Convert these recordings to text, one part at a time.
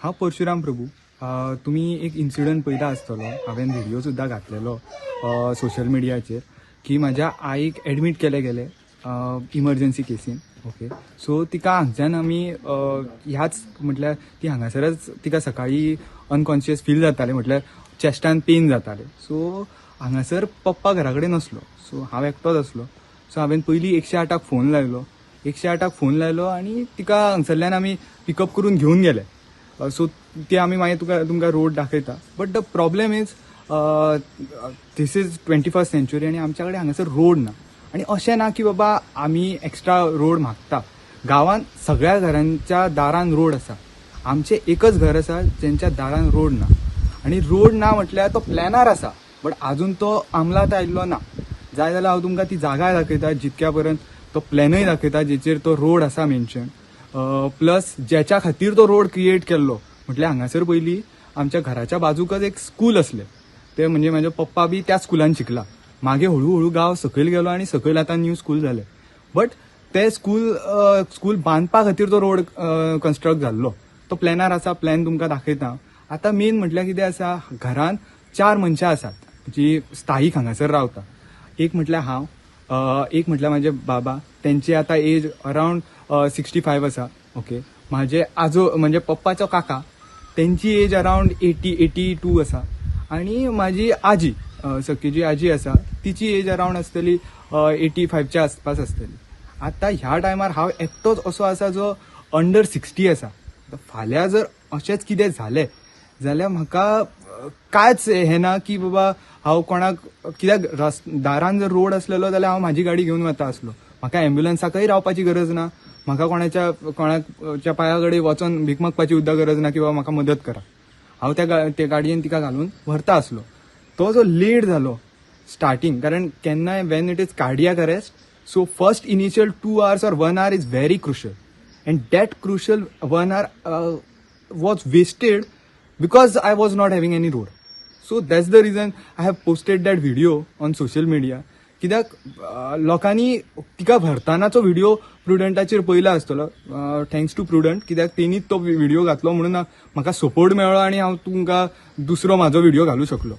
हांव परशुराम प्रभू. तुमी एक इन्सिडंट पळयला आसतलो. हांवें व्हिडिओ सुद्दां घातलेलो सोशल मिडियाचेर की म्हाज्या आईक एडमीट केले गेले इमर्जन्सी केसीन. ओके, सो तिका हांगच्यान आमी ह्याच म्हटल्यार ती हांगासरच तिका सकाळी अनकॉन्शियस फील जातालें, म्हटल्यार चेस्टान पेन जातालें. सो हांगासर पप्पा घरा कडेन नासलो, सो हांव एकटोच आसलो. सो हांवें पयलीं 108क फोन लायलो. 108क फोन लायलो आनी तिका हांगसरल्यान आमी पिकअप करून घेवन गेले. सो ते आमी मागीर तुमकां रोड दाखयता. But the problem is, this is 21st century आनी आमच्या कडेन हांगासर रोड ना. आनी अशें ना की बाबा आमी एक्स्ट्रा रोड मागता. गांवांत सगळ्या घरांच्या दारान रोड आसा. आमचें एकच घर आसा जेंच्या दारान रोड ना. आनी रोड ना म्हटल्यार तो प्लॅनार आसा, बट आजून तो अंमलात आयिल्लो ना. जाय जाल्यार हांव तुमकां ती जागा दाखयता, जितक्या पर्यंत तो प्लॅनय दाखयता जेचेर तो रोड आसा मेन्शन, प्लस जेच्या खातीर तो रोड क्रिएट केल्लो. म्हटल्यार हांगासर पयलीं आमच्या घराच्या बाजूकच एक स्कूल आसलें. ते म्हणजे म्हाजे पप्पा बी त्या स्कुलान शिकला. मागीर हळू हळू गांव सकयल गेलो आनी सकयल आतां न्यू स्कूल जालें. बट ते स्कूल स्कूल बांदपा खातीर तो रोड कन्स्ट्रक्ट जाल्लो. तो प्लॅनार आसा, प्लॅन तुमकां दाखयता. आतां मेन म्हटल्यार कितें आसा, घरान चार मनशां आसात जी स्थायीक हांगासर रावता. एक म्हटल्यार हांव, एक म्हटल्यार म्हाजे बाबा, तेंची आतां एज अरावंड 65 आसा. ओके, म्हाजे आजो म्हणजे पप्पाचो काका, तेंची एज अरावंड 80-82 आसा. आनी म्हाजी आजी, सख्खी जी आजी आसा, तिची एज अरावंड आसतली 85च्या आसपास आसतली. आतां ह्या टायमार हांव एकटोच असो आसा जो अंडर 60 आसा. आतां फाल्यां जर अशेंच कितें जालें जाल्यार म्हाका कांयच हें ना की बाबा हांव कोणाक, कित्याक दारान जर रोड आसलेलो जाल्यार हांव म्हाजी गाडी घेवन वता आसलो. म्हाका एम्ब्युलन्साकय रावपाची गरज ना, म्हाका कोणाच्या पांया कडेन वचोन भीक मागपाची सुद्दां गरज ना की बाबा म्हाका मदत करा. हांव त्या गाडयेन तिका घालून व्हरता आसलो. तो जो लेट जालो स्टार्टींग, कारण केन्नाय when it is cardiac arrest, so first initial 2 hours or one hour is very crucial, and that crucial one hour was wasted because I was not having any road. So that's the reason I have posted that video on social media. कित्याक लोकांनी तिका व्हरतानाचो video प्रुडंटाचेर पयला आसतलो. Thanks to prudent, कित्याक तेणीच तो video घातलो म्हणून म्हाका सपोर्ट मेळ्ळो आनी हांव तुमकां दुसरो म्हाजो व्हिडिओ घालूं शकलो.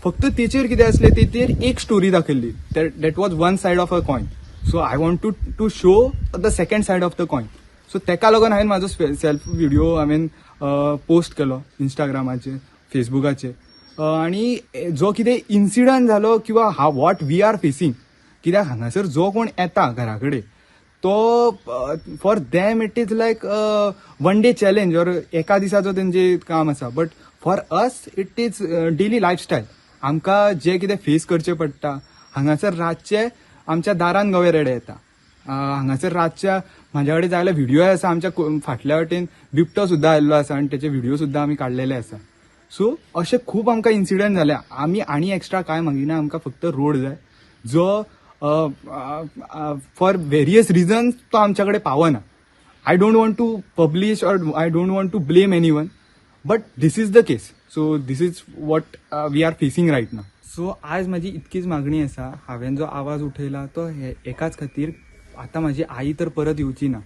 फक्त तेचेर कितें आसलें, तेचेर एक स्टोरी दाखयल्ली. That was one side of a coin, so I want to show the second side of the coin. So तेका लागून हांवें म्हाजो सेल्फ व्हिडिओ हांवें पोस्ट केलो इंस्टाग्रामाचेर, फेसबुकाचेर. आनी जो कितें इन्सिडंट जालो किंवा हा what we are facing, कित्याक हांगासर जो कोण येता घरा कडेन तो for them it is like one day challenge or एका दिसाचो तेंचे काम आसा, but for us it is daily lifestyle. आमकां जे कितें फेस करचें पडटा हांगासर, रातचे आमच्या दारान गवे रेडे येता. हांगासर रातच्या म्हाज्या कडेन जाल्यार व्हिडिओ आसा. आमच्या फाटल्या वटेन बिबटो सुद्दां आयिल्लो आसा आनी तेचे व्हिडिओ सुद्दां आमी काडलेले आसा. सो अशे खूब आमकां इन्सिडंट जाले. आमी आनी एक्स्ट्रा कांय मागिना. आमकां फक्त रोड जाय, जो फॉर वेरियस रिजन्स तो आमच्या कडेन पावना. I don't want to publish or I don't want to blame anyone, but this is the case. So this is what we are facing right now. So आयज म्हाजी इतकीच मागणी आसा. हांवें जो आवाज उठयला तो हे एकाच खातीर. आतां म्हाजी आई तर परत येवची ना,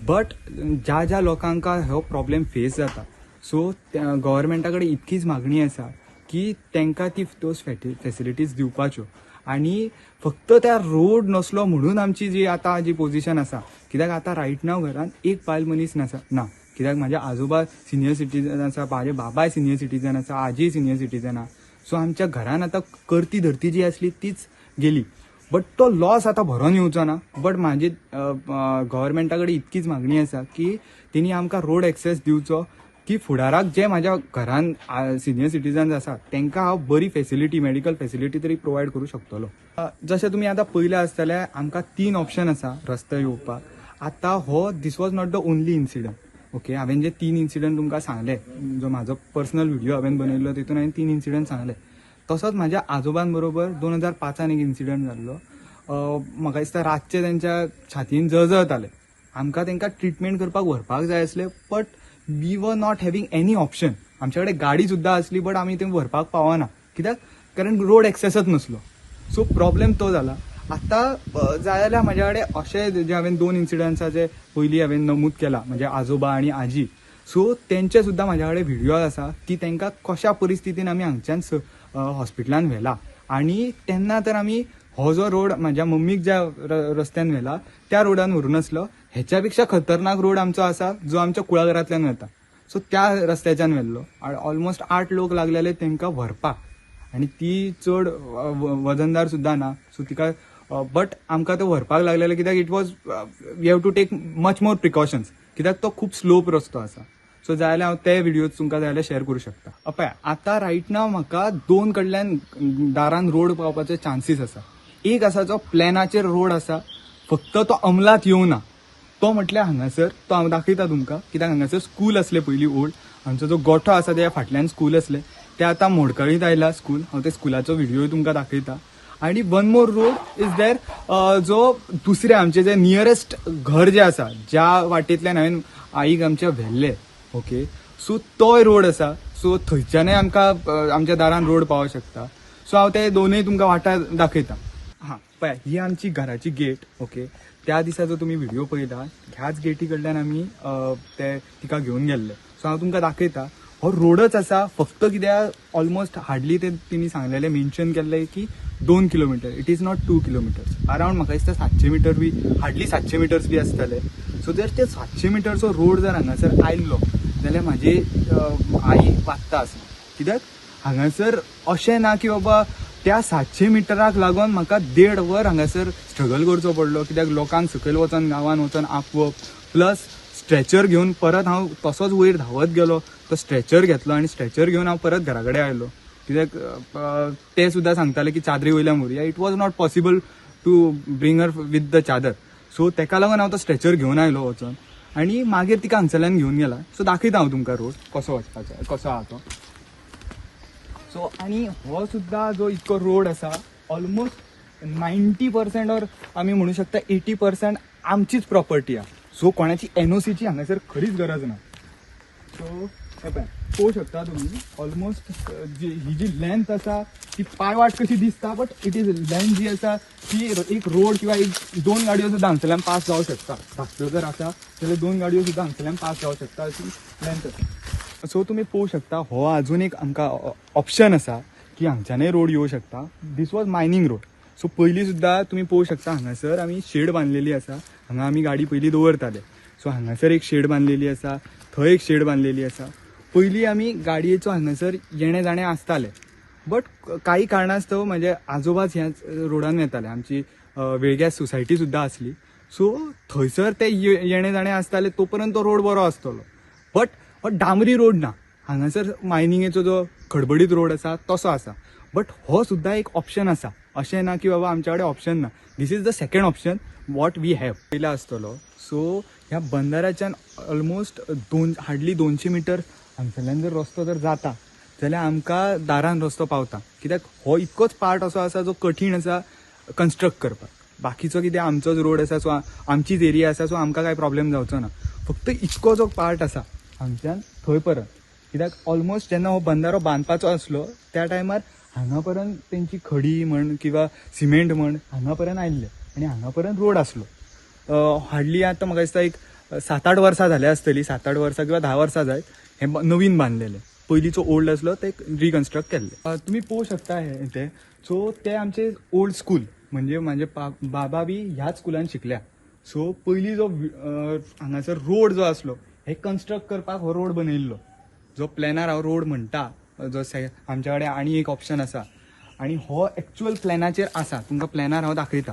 बट ज्या ज्या लोकांक हो प्रॉब्लेम फेस जाता, सो गव्हर्मेंटा कडेन इतकीच मागणी आसा की तांकां ती त्यो फेसिलिटीज दिवपाच्यो. आनी फक्त त्या रोड नसलो म्हणून आमची जी आतां जी पोझिशन आसा, कित्याक आतां रायट नाव घरान एक बायल मनीस नासा ना, कित्याक म्हाजे आजोबा सिनियर सिटीजन आसा, म्हाजे बाबाय सिनियर सिटीजन आसा, आजी सिनियर सिटीजन आसा. सो आमच्या घरान आतां करती धरती जी आसली तीच गेली, बट तो लॉस आतां भरोन येवचो ना. बट म्हाजी गव्हर्मेंटा कडेन इतकीच मागणी आसा की तेणी आमकां रोड एक्सेस दिवचो, की फुडाराक जे म्हाज्या घरान सिनियर सिटीजन्स आसा तांकां हांव बरी फेसिलिटी, मेडिकल फेसिलिटी तरी प्रोवायड करूं शकतलो. जशें तुमी आतां पयलें आसतलें, आमकां तीन ऑप्शन आसा रस्ते येवपाक. आतां हो this was not the only incident, okay? हांवें जे तीन इन्सिडंट तुमकां सांगले, जो म्हाजो पर्सनल व्हिडिओ हांवें बनयल्लो, तितून हांवें तीन इन्सिडंट सांगले. तसोच म्हाज्या आजोबान बरोबर 2005न एक इन्सिडंट जाल्लो. म्हाका दिसता रातचे तेंच्या छातयेन जळजळताले. आमकां तांकां ट्रिटमेंट करपाक व्हरपाक जाय आसले, but we were not having any option. आमच्या कडेन गाडी सुद्दां आसली, बट आमी ते व्हरपाक पावना, कित्याक कारण रोड एक्सेसच नसलो. सो प्रॉब्लेम तो जाला. आतां जाय जाल्यार म्हाज्या कडेन अशे जे हांवें दोन इन्सिडंट्साचे पयलीं हांवें नमूद केला, म्हणजे आजोबा आनी आजी. सो तेंचे सुद्दां म्हाज्या कडेन व्हिडियो आसा की तांकां कशा परिस्थितीन आमी हांगच्यान हॉस्पिटलान व्हेला. आनी तेन्ना तर आमी हो जो रोड म्हाज्या मम्मीक ज्या रस्त्यान व्हेला त्या रोडान व्हरूं नासलो, हेच्या पेक्षा खतरनाक रोड आमचो आसा जो आमच्या कुळागरांतल्यान वता. सो त्या रस्त्याच्यान व्हेल्लो. ऑलमोस्ट 8 लोक लागलेले तांकां व्हरपाक आनी ती चड वजनदार सुद्दां ना. सो तिका बट आमकां तो व्हरपाक लागलेले कित्याक it was we have to take much more precautions कित्याक तो खूब स्लोप रस्तो आसा. सो जाय जाल्यार हांव ते व्हिडियोज तुमकां जाय जाल्यार शेअर करूं शकता. पळय आतां रायट नाव म्हाका 2 कडल्यान दारान रोड पावपाचे चान्सीस आसा. एक आसा जो प्लॅनाचेर रोड आसा, फक्त तो अंमलात येवना. तो म्हटल्यार हांगासर तो हांव दाखयता तुमकां कित्याक हांगासर स्कूल आसलें पयलीं ओल्ड. आमचो जो गोठो आसा त्या फाटल्यान स्कूल आसलें, ते आतां मोडकळीत आयला स्कूल. हांव ते स्कुलाचो व्हिडियो तुमकां दाखयता. आनी one more road is there जो दुसरे आमचे जे नियरेस्ट घर जे आसा ज्या वाटेंतल्यान हांवें आईक आमच्या व्हेल्ले, ओके, सो तोय रोड आसा. सो थंयच्यानय आमकां आमच्या दारान रोड पावोंक शकता. सो हांव ते दोनूय तुमकां वाटा दाखयता. हां पळय ही आमची घराची गेट. ओके, त्या दिसा जो तुमी व्हिडियो पळयला ह्याच गेटी कडल्यान आमी ते तिका घेवन गेल्ले. सो हांव तुमकां दाखयता हो रोडच आसा. फक्त कित्याक ऑलमोस्ट हार्डली ते तिणी सांगलेले मेन्शन केल्ले की 2 kilometre, it is not 2 kilometres, around म्हाका दिसता 700 मिटर बी, हार्डली 700 मिटर्स बी आसतले. सो जर ते 700 मिटरचो रोड जर हांगासर आयल्लो जाल्यार म्हाजी आई वाचता आसली. कित्याक हांगासर अशें ना की बाबा त्या 700 मिटराक लागून म्हाका 1.5 वर हांगासर स्ट्रगल करचो पडलो. कित्याक लोकांक सकयल वचोन गांवान वचोन आपोवप, प्लस स्ट्रेचर घेवन परत हांव तसोच वयर धांवत गेलो, तो स्ट्रेचर घेतलो आनी स्ट्रेचर घेवन हांव परत घरा कडेन आयलो. कित्याक ते सुद्दां सांगताले की चादरी वयल्यान व्हरुया. It was not possible to bring her with the चादर. सो तेका लागून हांव तो स्ट्रेचर घेवन आयलो वचोन आनी मागीर तिका हांगसरल्यान घेवन गेला. सो दाखयता हांव तुमकां रोड कसो वचपाचो कसो आहा तो. सो आनी हो सुद्दां जो इतको रोड आसा ऑलमोस्ट 90% ऑर आमी म्हणू शकता 80% आमचीच प्रॉपर्टी आहा. सो कोणाची एनओसीची हांगासर खरीच गरज ना. सो हे पळय पळोवंक शकता तुमी ऑलमोस्ट जी ही जी लेंथ आसा ती पायवाट कशी दिसता, बट it is length जी आसा ती एक रोड किंवा एक 2 गाडयो सुद्दां हांगसरल्यान पास जावंक शकता. धाकट्यो जर आसा जाल्यार 2 गाडयो सुद्दां हांगसरल्यान पास जावंक शकता अशी लेंथ आसा. सो तुमी पळोवंक शकता हो अजून एक आमकां ऑप्शन आसा की हांगच्यानय रोड येवं शकता. This was mining road. So पयलीं सुद्दां तुमी पळोवंक शकता हांगासर आमी शेड बांदलेली आसा. हांगा आमी गाडी पयलीं दवरताले. सो हांगासर एक शेड बांदलेली आसा, थंय एक शेड बांदलेली आसा. पयलीं आमी गाडयेचो हांगासर येणे जाणे आसताले, बट काही कारणास्तव म्हणजे आजोबाच ह्याच रोडान येताले. आमची वेळग्या सोसायटी सुद्दां आसली. सो थंयसर ते येणे जाणे आसताले तो पर्यंत तो रोड बरो आसतलो. बट हो डांबरी रोड ना, हांगासर मायनिंगेचो जो खडबडीत रोड आसा तसो आसा. बट हो सुद्दां एक ऑप्शन आसा. अशें ना की बाबा आमच्या कडेन ऑप्शन ना. This is the second option what we have पयला आसतलो. सो ह्या बंदाऱ्याच्यान ऑलमोस्ट हार्डली 200 मिटर हांगसरल्यान जर रस्तो जर जाता जाल्यार आमकां दारान रस्तो पावता. कित्याक हो इतकोच पार्ट असो आसा जो कठीण आसा कन्स्ट्रक्ट करपाक. बाकीचो कितें आमचोच रोड आसा, सो आमचीच एरिया आसा, सो आमकां कांय प्रॉब्लेम जावचो ना. फक्त इतको जो पार्ट आसा हांगच्यान थंय परत, कित्याक ऑलमोस्ट जेन्ना हो बंदारो बांदपाचो आसलो त्या टायमार हांगा पर्यंत तेंची खडी म्हण किंवा सिमेंट म्हण हांगा पर्यंत आयिल्ले आनी हांगा पर्यंत रोड आसलो. हार्डली आतां म्हाका दिसता एक 7-8 वर्सां जाल्या आसतली, 7-8 वर्सां किंवा 10 वर्सां जायत हें नवीन बांदलेलें. पयलींचो ओल्ड आसलो ते रिकन्स्ट्रक्ट केल्ले. तुमी पळोवंक शकता हे ते. सो ते आमचे ओल्ड स्कूल, म्हणजे म्हाजे बाबा बी ह्याच स्कुलान शिकल्या. सो पयलीं जो हांगासर रोड जो आसलो हे कन्स्ट्रक्ट करपाक हो रोड बनयल्लो. जो प्लॅनार हांव रोड म्हणटा जो आमच्या कडेन आनी एक ऑप्शन आसा आनी हो एक्चुअल प्लॅनाचेर आसा. तुमकां प्लॅनार हांव दाखयता.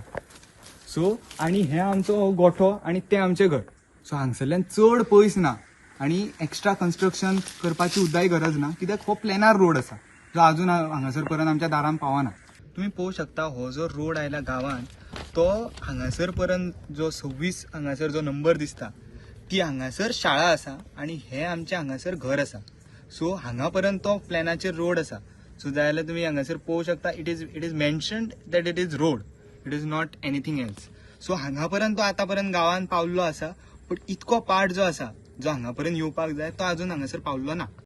सो आनी हे आमचो हो गोठो आनी तें आमचें घर. सो हांगसरल्यान चड पयस ना आनी एक्स्ट्रा कन्स्ट्रक्शन करपाची सुद्दांय गरज ना कित्याक हो प्लॅनार रोड आसा जो आजून हांगासर पर्यंत आमच्या दारान पावना. तुमी पळोवंक शकता हो जो रोड आयला गांवान तो हांगासर पर्यंत जो 26 हांगासर जो नंबर दिसता ती हांगासर शाळा आसा आनी हे आमचें हांगासर घर आसा. सो हांगा पर्यंत तो प्लॅनाचेर रोड आसा. सो जाय जाल्यार तुमी हांगासर पळोवंक शकता it is mentioned that it is road, it is not anything else. So हांगा पर्यंत तो आतां पर्यंत गांवान पावल्लो आसा, बट इतको पार्ट जो आसा जो हांगा पर्यंत येवपाक जाय तो आजून हांगासर पावल्लो ना.